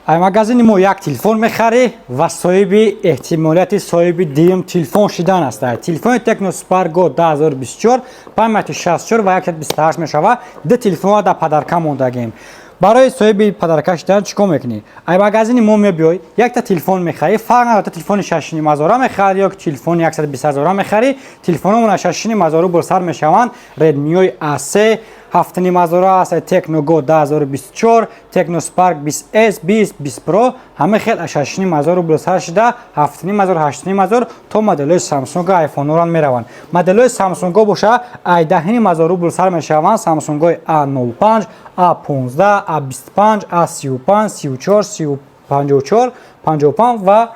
Ай магазини мо як телефон мехарӣ ва соҳиби эҳтимолияти соҳиби дуюм телефон шидан аст. Телефони Tecno Spark Go 2024, памяти 64 ва 128 мешава. Ду телефонро дар подарка мондагем. Барои соҳиби подарка шидан чӣ кор мекунӣ? Ай магазини мо мебиёй, якта телефон мехарӣ, фарқ надорад, телефони 6,5 ҳазора мехарӣ ё телефони 120 ҳазора мехарӣ. Телефономон 6,5 ҳазор рубл сар мешаванд. Redmi A3 7,5 ҳазора аст, Tecno Go 2024, Tecno Spark 20S, 20, 20 Pro, ҳама хел 6,5 ҳазор рубл сар шида, 7,5 ҳазор, 8,5 ҳазор то моделҳои Samsung, iPhone-ро мераванд. Моделҳои Samsung боша, ай 10,5 ҳазор рубл сар мешаванд. Samsung A05, A15, A25, A35, 34, 54, 55 ва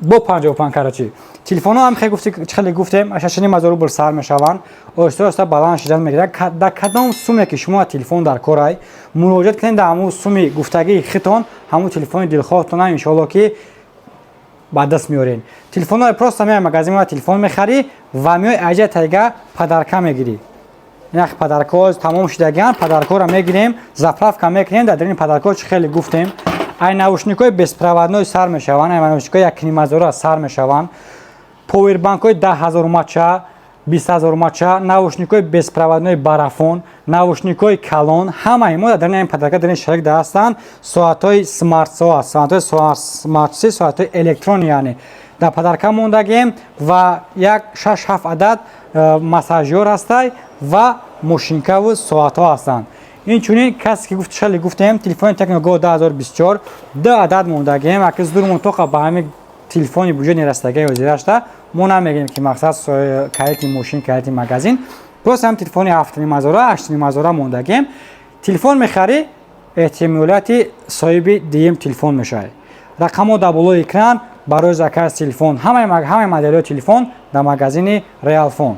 бо 55. Короче, телефонҳо ҳам хеле гуфти, хеле гуфтем, 6,5 ҳазор рубл сар мешаванд, оҳиста оҳиста баланд шидан мегирад. Дар кадом суме ки шумо телефон дар корай, муроҷиат кунед, дар ҳамун суми гуфтагии хитон ҳамун телефони дилхоҳтона иншоалло ки ба даст меорен. Телефонҳои просто меои магазин, телефон мехарӣ ва меои аҷа тайга подарка мегирӣ. Инах подаркаҳо тамом шудагиан, подаркаҳоро мегирем, заправка мекунем. Дар дарини подаркаҳо чӣ хеле гуфтем, ай наушникҳои беспроводной сар мешаванд, ай наушникҳои 1,5 ҳазора сар мешаванд, повербанкҳои 10 000 мАча, 20 000 мАча, наушникҳои беспроводной барафон, наушникҳои калон, ҳамаи мо дар дарини ин подарка, дарини шарик да ҳастанд. Соатҳои смартсоат, соатҳои смартси, соатҳои электрони, яъне дар подарка мондагем ва як шаш ҳафт адад массажёр ҳастай ва мошинкаву соатҳо ҳастанд. Инчунин касе ки гуфт, шали гуфтем, телефони Tecno Go 2024 ду адад мондагем. Аки зудурмон тоқа ба ҳамин телефони буҷетни растагаи ҳозирашта, мо намегӯем ки мақсад калити мошин, калити магазин, просто ҳам телефони 7,5 ҳазора, 8,5 ҳазора мондагем. Телефон мехарӣ, эҳтимолияти соҳиби дуюм телефон мешавад. Рақамҳо дар болои экран барои заказ телефон. Ҳамаи моделҳои телефон дар магазини Реалфон.